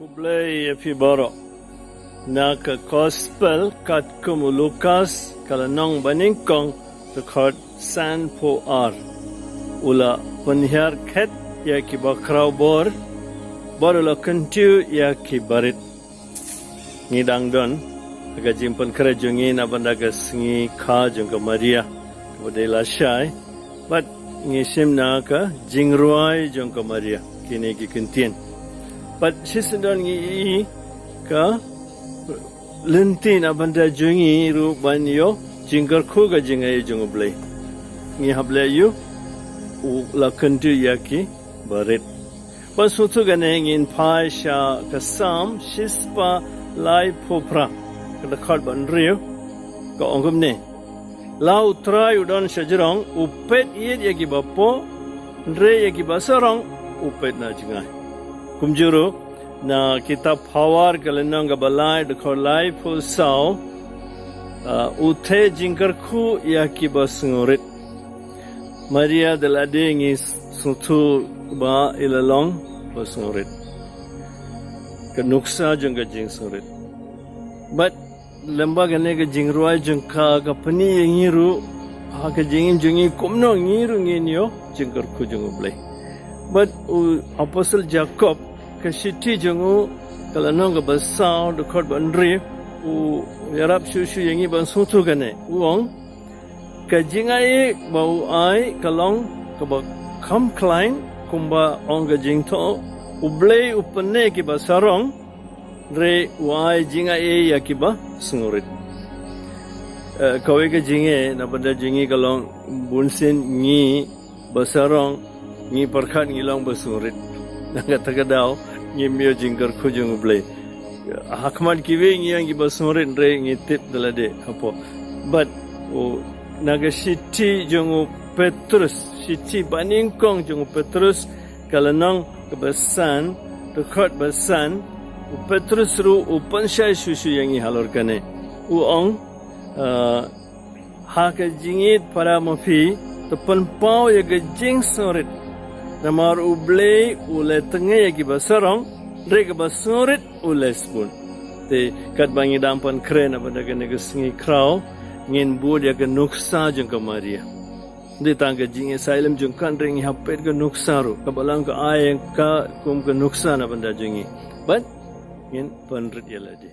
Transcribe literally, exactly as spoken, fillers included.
Khublei ïa phi baroh. Na ka Gospel katkum u Lukas, ka lynnong banyngkong, dkhot sanphew ar. U la pynhiar khet ïa kiba khraw bor, bad u la kyntiew ïa ki barit. Ngi dang don ha ka jingpynkhreh jong ngi na bynta ka sngi kha jong ka Maria, kaba dei lashai. Bad ngi shim na ka jingrwai jong ka Maria, kine ki kyntien. Bad shisien don ngi ïohi ka lynti na bynta jong ngi ruh ban ïoh jingkyrkhu ka jingaiei jong U Blei. Ngi hap leh aiu? U la kyntiew ïa ki barit. Ban sngewthuh kane ngin phai sha ka Salm shispah laiphew phra, ka dkhot ba hynriew, ka ong kumne: La U Trai u don shajrong, u peit ïit ïa kiba poh, hynrei ïa kiba sarong u peit na jngai. Kumjuh ruh, na kitab Phawar ka lynnong kaba lai, dkhot laiphew saw, ah, u theh jingkyrkhu ïa kiba sngewrit. Maria da lade ngi sngewthuh ba i la long ba sngewrit. Ka nuksa jong ka jingsngewrit. Bad lyngba kane ka jingrwai jong ka, ka pyni ïa ngi ruh ha ka jingim jong ngi kumno ngi ruh ngin ïoh jingkyrkhu jong U Blei. Bad u Apostle Jakob, ka shithi jong u, ka lynnong kaba saw, dkhot ba hynriew, u ïarap shuh shuh ïa ngi ban sngewthuh kane. U ong, ka jingaiei ba u ai ka long kaba kham khlaiñ, kumba ong ka jingthoh: U Blei u pynneh kiba sarong, hynrei u ai jingaiei ïa kiba sngewrit. Eh, kawei ka jingeh na bynta jong ngi ka long, bunsien ngi ba sarong, ngi pyrkhat ngi long ba sngewrit. Na kata ka daw ngim ïoh jingkyrkhu jong U Blei. Ha khmat kiwei ngi ong kiba sngewrit, hynrei ngi tip da lade hapoh. Bad u, na ka shithi jong u Petrus, shithi banyngkong jong u Petrus, ka lynnong kaba san, dkhot ba san, u Petrus ruh u pynshai shuh shuh ïa ngi halor kane. U ong, ah, ha ka jingïeit para ma phi, to pynpaw ïa ka jingsngewrit. Namar U Blei u leh tnga ïa kiba sarong, hynrei kaba sngewrit u leh sbun. Te katba ngi dang pynkhreh na bynta kane ka sngi khraw, ngin bud ïa ka nuksa jong ka Maria. Ym dei tang ka jingïasai lem jong ka, hynrei ngi hap peit ka nuksa ruh, kaba long ka ai ka kum ka nuksa na bynta jong ngi. Bad ngin pynrit ïa lade.